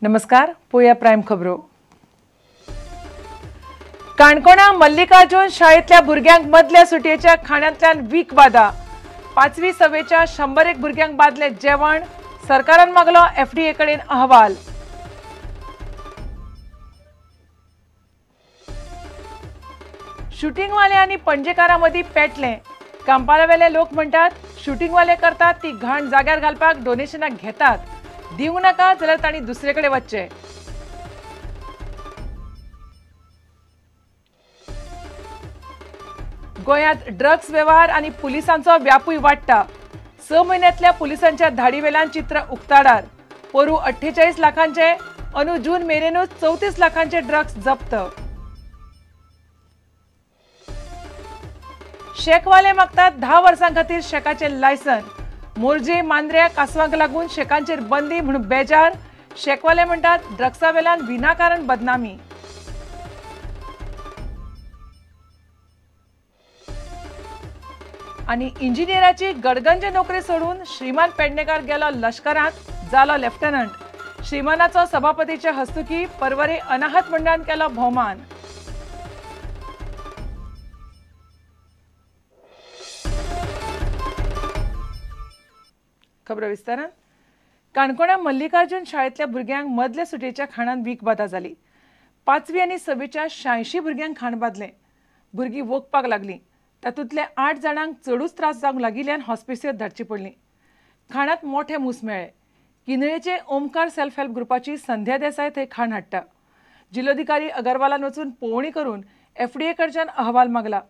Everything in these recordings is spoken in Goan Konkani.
नमस्कार, पोया प्राईम खबरो। काणकोणा मल्लिकार्जुन शाळेंतल्या भुरग्यांक मदल्या सुटयेच्या खाण्यांतल्यान वीख बादा। 5वी 6वीच्या 101 भुरग्यांक बादले जेवण। सरकारान मागलो एफडीए कडेन अहवाल। शूटिंगवाले आनी पणजेकारां मदीं पेटलें। कांपालावेले लोक म्हणटात शूटिंगवाले करतात ती घाण जाग्यार घालपाक डोनेशनाक घेतात, दिवंक नाका जाल्यार तांणी दुसरे कडेन वचचें। गोंयांत ड्रग्स वेव्हार आनी पुलिसांचो व्यापूय वाडटा। 6 म्हयन्यांतल्या पुलिसांच्या धाडीवेल्यान चित्र उक्ताडार। पोरू 48 लाखांचे, अंदू जून मेरेनूच 34 लाखांचे ड्रग्स जप्त। शेकवाले मागतात 10 वर्सां खातीर शेकाचें लायसन। मोरजे मांद्र्या कासवांक लागून शेकांचेर बंदी म्हूण बेजार। शेकवाले म्हणटात ड्रग्सा वेल्यान विनाकारण बदनामी। आनी इंजिनियराची गडगंज नोकरी सोडून श्रीमान पेडणेकार गेलो लश्करांत, जालो लेफ्टनंट। श्रीमानाचो सभापतीच्या हस्तुकी परवरे अनाहत मंडळान केलो भोवमान। खबर विस्तारान। काणकोणा मल्लिकार्जुन शाळेंतल्या भुरग्यांक मदल्या सुटयेच्या खाणान वीख बादा जाली। 5वी आनी 6वीच्या 86 भुरग्यांक खाण बादलें। भुरगीं वोगपाक लागलीं। तातूंतल्या 8 जाणांक चडूच त्रास जावंक लागिल्ल्यान हॉस्पिसियत धाडची पडली। खाणांत मोठे मूस मेळ्ळे। किनळेचे ओमकार सेल्फ हेल्प ग्रुपाची संध्या देसाय थंय खाण हाडटा। जिल्लोधिकारी अगरवालान वचून पळोवणी करून एफडीए कडच्यान अहवाल मागला।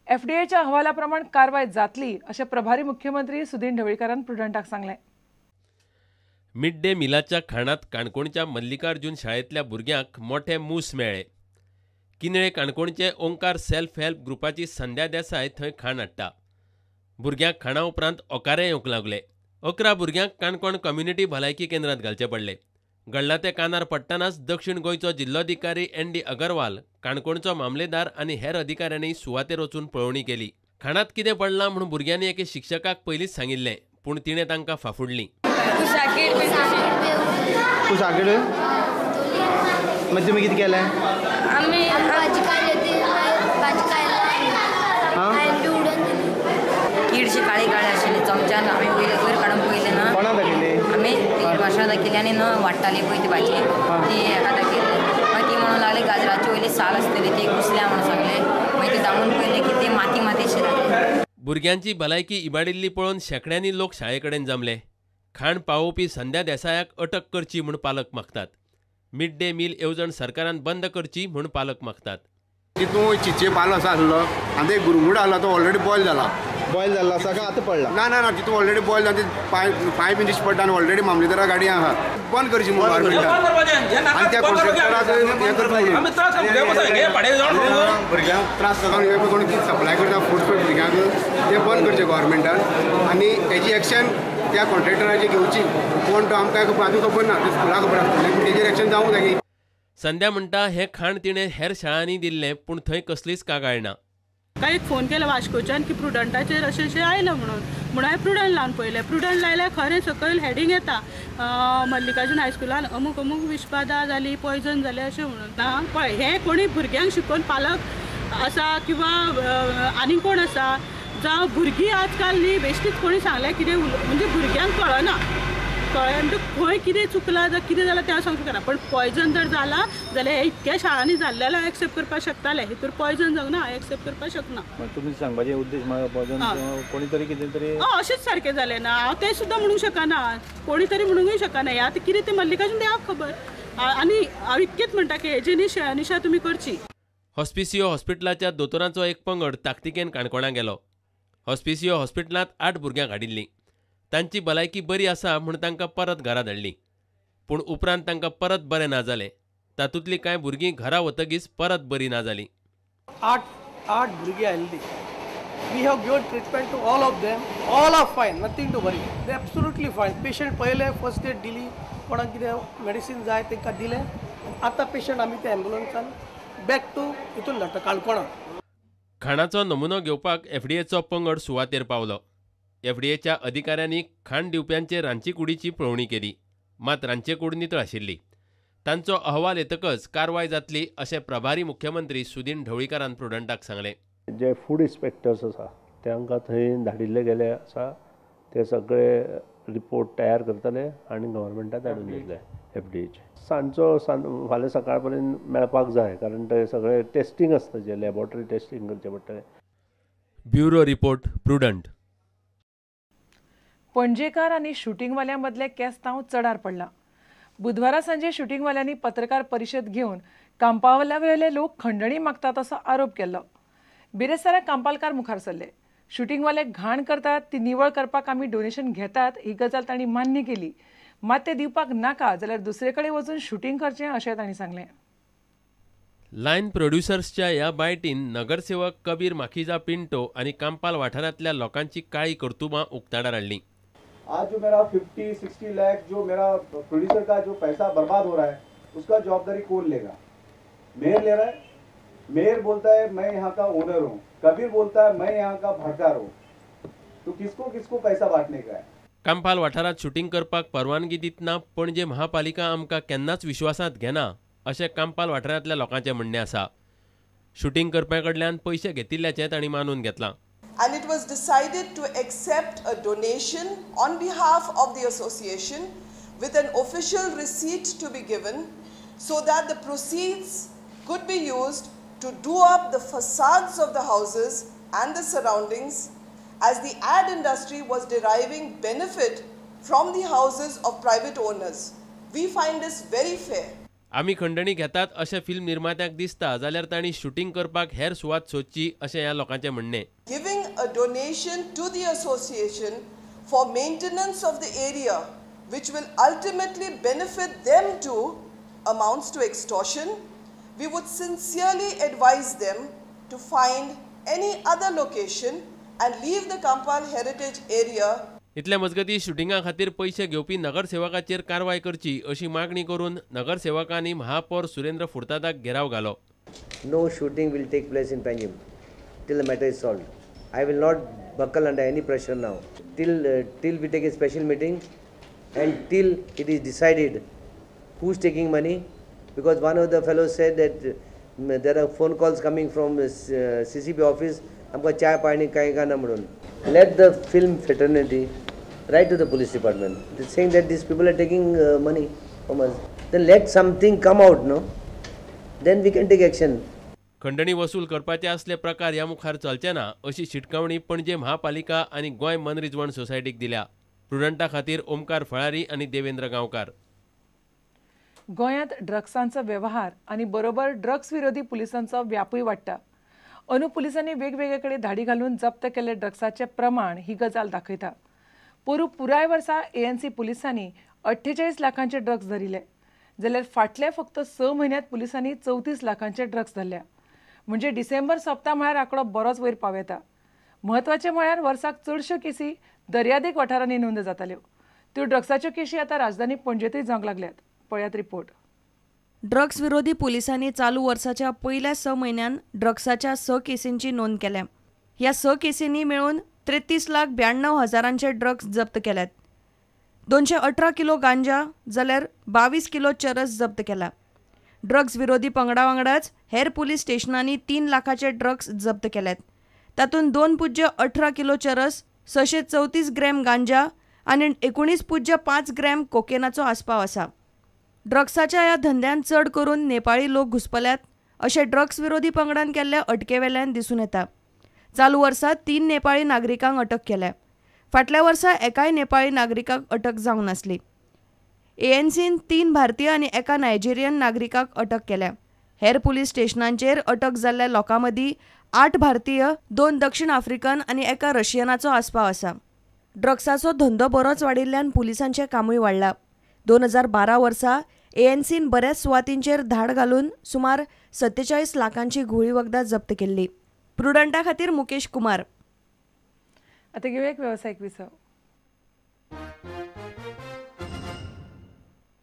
एफडीएच्या अहवाला प्रमाण कारवाय जातली अशें प्रभारी मुख्यमंत्री सुदीन ढवळीकारान प्रुडंटाक सांगलें। मिड डे मिलाच्या खाणांत काणकोणच्या मल्लिकार्जुन शाळेंतल्या भुरग्यांक मोठे मूस मेळ्ळे। किनळे काणकोणचे ओंकार सेल्फ हेल्प ग्रुपाची संध्या देसाय थंय खाण हाडटा। भुरग्यांक खाणा उपरांत ओकारे येवंक लागले। 11 भुरग्यांक काणकोण कम्युनिटी भलायकी केंद्रांत घालचे पडले। घडलां तें कानार पडटनाच दक्षिण गोंयचो जिल्लोधिकारी एन डी अगरवाल, काणकोणचो मामलेदार आनी हेर अधिकाऱ्यांनी सुवातेर वचून पळोवणी केली। खाणांत कितें पडलां म्हूण भुरग्यांनी एके शिक्षकाक पयलींच सांगिल्लें, पूण तिणें तांकां फाफुडलीं। तुमी कितें केलें? किडशी काळी काळी आशिल्ली, चमच्यान आमी वयर काडून पळयलें ना, आमी भाशा दाखयली आनी न वाडटाली पळय ती भाजी, ती हेका दाखयली। मागीर ती म्हणूंक लागली गाजराची वयली साल आसतली ती घुसल्या म्हणून सांगलें। मागीर ती दामून पळयली की ती माती मातीशी लागली। भुरग्यांची भलायकी इबाडिल्ली पळोवन शेंकड्यांनी लोक शाळे कडेन जमले। खाण पावोवपी संध्या देसायाक अटक करची म्हूण पालक मागतात। मिड डे मील येवजण सरकारान बंद करची म्हूण पालक मागतात। तितून चिचे पालो आसा आसलो आनी ते गुरमुडो आसलो तो ऑलरेडी बॉयल जाला। बॉयल जाल्लो आसा काय आतां पडला? ना ना ना, तितून ऑलरेडी बॉयल जाला। ते 5 मिनिट्स पडटा आनी ऑलरेडी मामलेदारा गाडी आहा। बंद करची म्हणून गव्हर्मेंटान आनी त्या कॉन्ट्रॅक्टराक हें करता म्हणून भुरग्यांक त्रास जाता। कोण कितें सप्लाय करता फूड भुरग्यांक तें बंद करचें गव्हर्मेंटान आनी तेजी एक्शन त्या कॉन्ट्रॅक्टराची घेवची। कोण तो आमकां आजून खबर ना, स्कुलाक खबर आसतलें, तेजेर एक्शन जावंक जाय। संध्या म्हणटा हें खाण तिणें हेर शाळांनी दिल्लें, पूण थंय कसलीच कागाळ ना। काय एक फोन केला वास्कोच्यान की प्रुडंटाचेर अशें अशें आयलां म्हणून, म्हणून हांवें प्रुडंट लावन पळयलें। प्रुडंट लायल्यार खरें सकयल हेडींग येता मल्लिकार्जुन हायस्कुलान अमूक अमूक विषबादा जाली, पॉयजन जालें अशें म्हणून। ना पळय, हें कोणी भुरग्यांक शिकोवन पालक आसा किंवां आनी कोण आसा, जावं भुरगीं आजकाल न्ही बेश्टीच कोणी सांगलें कितें म्हणजे भुरग्यांक कळना, कळ्ळें म्हणटकच खंय कितें चुकलां जावं कितें जालां तें हांव सांगूंक शकना। पण पॉयजन जर जालां जाल्यार हें इतक्या शाळांनी जाल्लें जाल्यार एक्सेप्ट करपाक शकतालें, हितूर पॉयजन जावंक ना, हांव एक्सेप्ट करपाक शकना। तुमी सांगपाचें उद्देश म्हळ्यार पॉयजन कोणी तरी कितें तरी अशेंच सारकें जालें ना, हांव तें सुद्दां म्हणूंक शकना, कोणी तरी म्हणूंकय शकना। हें आतां कितें तें मल्लिकार्जुन देवाक खबर। आनी हांव इतकेंच म्हणटा की हेजी न्ही शहानिशा तुमी करची। हॉस्पिसियो हॉस्पिटलाच्या दोतोरांचो एक पंगड ताकतिकेन काणकोणा गेलो। हॉस्पिसियो हॉस्पिटलांत 8 भुरग्यांक हाडिल्लीं। तांची भलायकी बरी आसा म्हूण तांकां परत घरा धाडलीं, पूण उपरांत तांकां परत बरें ना जालें। तातूंतलीं कांय भुरगीं घरा वतगीच परत बरी ना जालीं। 8 भुरगीं आयिल्लीं। We have given treatment to all of them, all are fine, nothing to worry, they absolutely fine. Patient पळयले, फर्स्ट एड दिली, कोणाक कितें मेडिसीन जाय तांकां दिलें। आतां पेशंट आमी त्या एम्बुलन्सान बॅक टू हितून धाडटा काणकोणा। खाणाचो नमुनो घेवपाक एफडीएचो पंगड सुवातेर पावलो। एफडीएच्या अधिकाऱ्यांनी खाण दिवप्यांचे रांदचे कुडीची पळोवणी केली, मात रांदचे कूड नितळ आशिल्ली। तांचो अहवाल येतकच कारवाय जातली अशें प्रभारी मुख्यमंत्री सुदीन ढवळीकारान प्रुडंटाक सांगलें. जे फूड इन्स्पेक्टर्स आसा तांकां थंय धाडिल्ले गेले आसा, ते सगळे रिपोर्ट तयार करतले आनी गव्हर्मेंटाक धाडून दितले एफडीएचे. सांजचो फाल्यां सकाळ पर्यंत मेळपाक जाय, कारण ते सगळे टेस्टिंग आसता, जे लॅबोरेटरी टेस्टिंग करचें पडटलें. Bureau report, Prudent. पणजेकार आनी शुटिंगवाल्यां मदलें केस्तांव चडार पडलां. बुधवारा सांजे शुटिंगवाल्यांनी पत्रकार परिशद घेवन कांपावल्यावेले लोक खंडणी मागतात असो आरोप केल्लो. बिरेस्तारा कांपालकार मुखार सरले. शुटिंगवाले घाण करतात ती निवळ करपाक आमी डोनेशन घेतात ही गजाल तांणी मान्य केली, मात ते दिवपाक नाका जाल्यार दुसरे कडेन वचून शुटिंग करचें अशें तांणी सांगलें. लायन प्रोड्युसर्सच्या ह्या बायटीन नगरसेवक कबीर माखीजा पिंटो आनी कांपाल वाठारांतल्या लोकांची काळी कर्तुबां उक्ताडार हाडली. आज जो मेरा 50-60 लाख जो मेरा प्रोड्यूसर का जो पैसा बर्बाद हो रहा है उसका जवाबदारी कौन लेगा? मेयर ले रहा है. मेयर बोलता है मैं यहाँ का ओनर हूँ, कबीर बोलता है मैं यहाँ का भाटकार हूँ, तो किसको किसको पैसा बांटने का है? कांपाल वाठारांत शुटिंग करपाक परवानगी दितना पणजे महापालिका आमकां केन्नाच विश्वासांत घेना अशें कांपाल वाठारांतल्या लोकांचें म्हणणें आसा. शुटिंग करप्या कडल्यान पयशे घेतिल्ल्याचें तांणी मानून घेतलां. And it was decided to accept a donation on behalf of the association with an official receipt to be given so that the proceeds could be used to do up the facades of the houses and the surroundings, as the ad industry was deriving benefit from the houses of private owners. We find this very fair. आमी खंडणी घेतात अशें फिल्म निर्मात्यांक दिसता जाल्यार तांणी शुटिंग करपाक हेर सुवात सोदची अशें ह्या लोकांचें म्हणणें. Giving a donation to the association for maintenance of the area, which will ultimately benefit them too, amounts to extortion. We would sincerely advise them to find any other location and leave the Kampal heritage area. इतल्या मजगती शुटिंगा खातीर पयशे घेवपी नगरसेवकाचेर कारवाय करची अशी मागणी करून नगरसेवकांनी महापौर सुरेंद्र फुर्तादाक घेराव घालो. No shooting will take place in Panjim till the matter is solved. I will not buckle under any pressure now. Till we take a special meeting and till it is decided who is taking money, because one of the fellows said that there are phone calls coming from CCB office, आमकां चाय पाणी कांय काय ना म्हणून. Let the film fraternity write to the police department. They're saying that these people are taking money from us. Then let something come out, no? Then we can take action. खंडणी वसूल करपाचे असले प्रकार ह्या मुखार चलचे ना अशी शिटकावणी पणजे महापालिका आनी गोंय मनरिजवण सोसायटीक दिल्या. प्रुडंटा खातीर ओमकार फळारी आनी देवेंद्र गांवकार. गोंयांत ड्रग्सांचो वेव्हार आनी बरोबर ड्रग्स विरोधी पुलिसांचो व्यापूय वाडटा. अंदू पुलिसांनी वेगवेगळे कडेन धाडी घालून जप्त केल्ले ड्रग्साचें प्रमाण ही गजाल दाखयता. पोरूं पुराय वर्सा एएनसी पुलिसांनी 48 लाखांचे ड्रग्स धरिल्ले, जाल्यार फाटल्या फक्त 6 म्हयन्यांत पुलिसांनी 34 लाखांचे ड्रग्स धरल्या. म्हणजे डिसेंबर सोंपता म्हळ्यार आंकडो बरोच वयर पावयता. म्हत्वाचें म्हळ्यार वर्साक चडश्यो केसी दर्यादेग वाठारांनी नोंद जाताल्यो, त्यो ड्रग्साच्यो केशी आतां राजधानी पणजेंतूय जावंक लागल्यात. पळयात रिपोर्ट. ड्रग्स विरोधी पुलिसांनी चालू वर्साच्या पयल्या 6 म्हयन्यांत ड्रग्साच्या 6 केसींची नोंद केल्या. ह्या 6 केसींनी मेळून 33,92,000 ड्रग्स जप्त केल्यात. 218 किलो गांजा जाल्यार 22 किलो चरस जप्त केला. ड्रग्स विरोधी पंगडा वांगडाच हेर पुलीस स्टेशनांनी 3 लाखाचे ड्रग्स जप्त केल्यात. तातूंत 2.18 किलो चरस, 634 ग्रॅम गांजा आनी 19.5 ग्रॅम कोकेनाचो आस्पाव आसा. ड्रग्साच्या ह्या धंद्यांत चड करून नेपाळी लोक घुसपल्यात अशें ड्रग्स विरोधी पंगडान केल्ल्या अटकेवेल्यान दिसून येता. चालू वर्सा 3 नेपाळी नागरिकांक अटक केल्या. फाटल्या वर्सा एकाय नेपाळी नागरिकाक अटक जावंक नासली. एएनसीन 3 भारतीय आनी एका नायजेरियन नागरिकाक अटक केल्या. हेर पुलीस स्टेशनांचेर अटक जाल्ल्या लोकां मदीं 8 भारतीय, 2 दक्षिण आफ्रिकन आनी एका रशियनाचो आस्पाव आसा. ड्रग्साचो धंदो बरोच वाडिल्ल्यान पुलिसांचें कामूय वाडलां. 2012 वर्सा एएनसीन बऱ्याच सुवातींचेर धाड घालून सुमार 47 लाखांची घुंवळी वखदां जप्त केल्ली. प्रुडंटा खातीर मुकेश कुमार. आतां घेवया एक वेवसायीक विसव.